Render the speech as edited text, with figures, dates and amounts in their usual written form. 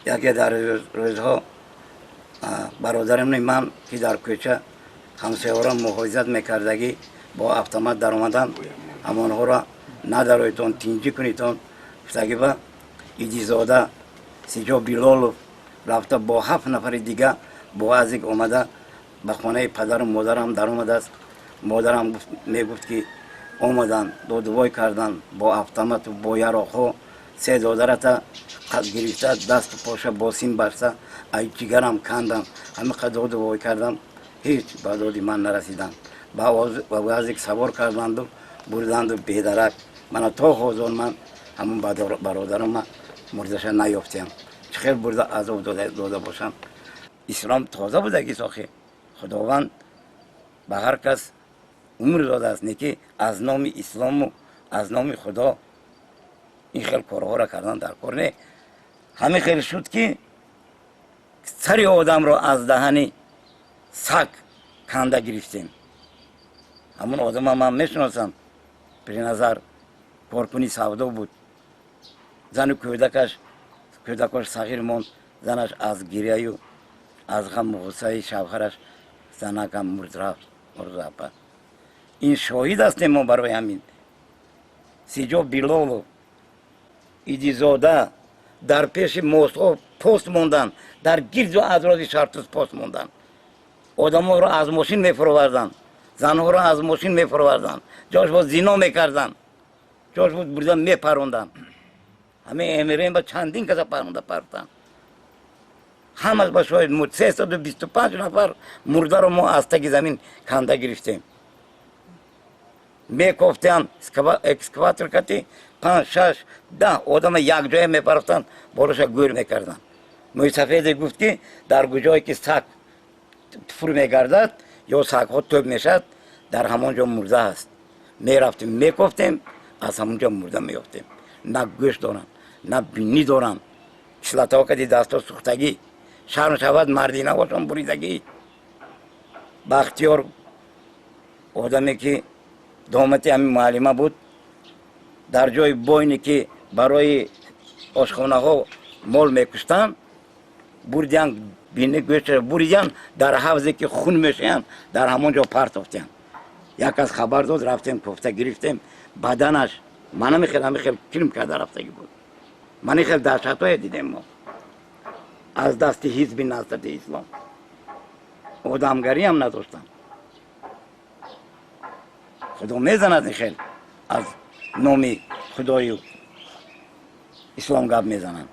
Яке дар рӯзҳо бародарони ман, ки дар кӯча ҳамсояҳоро муҳофизат мекардагӣ, бо автомат даромадан, ҳамонҳоро надароитон, тинҷӣ кунитон гуфтагӣ, ба Идизода Сиҷо Билолов рафта, бо ҳафт нафари дига бо азик омада, ба хонаи падару модарам даромадааст. Модарам мегуфт, ки омаданд, додувой карданд бо автомату бо яроқҳо, се додарата гирифта, дасту поша бо сим баста, ай ҷигарам кандам. Ҳамиқа додувой кардам, ҳеҷ ба доди ман нарасиданд. Ба УАЗик савор карданду бурданду бедарак. Мана то ҳозир ман ҳамун бародарама мурдаша наёфтиям. Чӣ хел бурда азоб дода бошам? Ислом тоза будаги сохи. Худованд ба ҳар кас умр додааст, не ки аз номи ислому аз номи Худо ин хел корҳоро кардан дар кор не. Ҳамин хел шуд, ки сари одамро аз даҳани саг канда гирифтем. Ҳамун одама ман мешиносам, Пирназар, коркуни савдо буд. Зану кӯдакаш, кӯдакош сағир монд. Занаш аз гиряю аз ғаму ғуссаи шавҳараш занакам мурд, рафт. Орзуапа, ин шоҳид ҳастем мо. Барои ҳамин Сиҷо Билолов, Идизода дар пеши мостҳо пост мондан, дар гирду атрофи Шартуз пост мондан, одаморо аз мошин мефуроварданд, занҳоро аз мошин мефуроварданд, ҷош боз зино мекарданд, ҷош боз бурда мепаронданд. Ҳамин МРМ ба чандин каса паронда партанд, ҳамаш ба шоҳид. 325 нафар мурдаро мо аз таги замин канда гирифтем. Мекофтианд экскаватор кати, панҷ, шаш, 10 одама якҷоя мепарафтанд, болоша гӯр мекарданд. Мӯйсафеде гуфт, ки дар куҷое ки саг фур мегардад ё сагҳо тӯб мешавад, дар ҳамон ҷо мурда ҳаст. Мерафтем, мекофтем, аз ҳамон ҷо мурда меёфтем. На гӯшт доранд, на бинӣ доранд, кислотаҳо кади дастҳо сӯхтагӣ, шарм шавад, мардинавошон буридагӣ. Бахтиёр, одаме ки домати ҳамин муаллима буд, дар ҷои бойне, ки барои ошхонаҳо мол мекуштанд, бурдиян, бини гӯшта буридиян, дар ҳавзе ки хун мешоянд, дар ҳамон ҷо партофтиян. Як кас хабар дод, рафтем, кофта гирифтем. Баданаш мана михел, ҳамихел килм карда рафтагӣ буд. Мани хел даҳшатҳое дидем мо аз дасти Ҳизби Наҳзати Ислом. Одамгариам надоштанд. Худо мезанад, ин хел аз номи Худою ислом гап мезананд.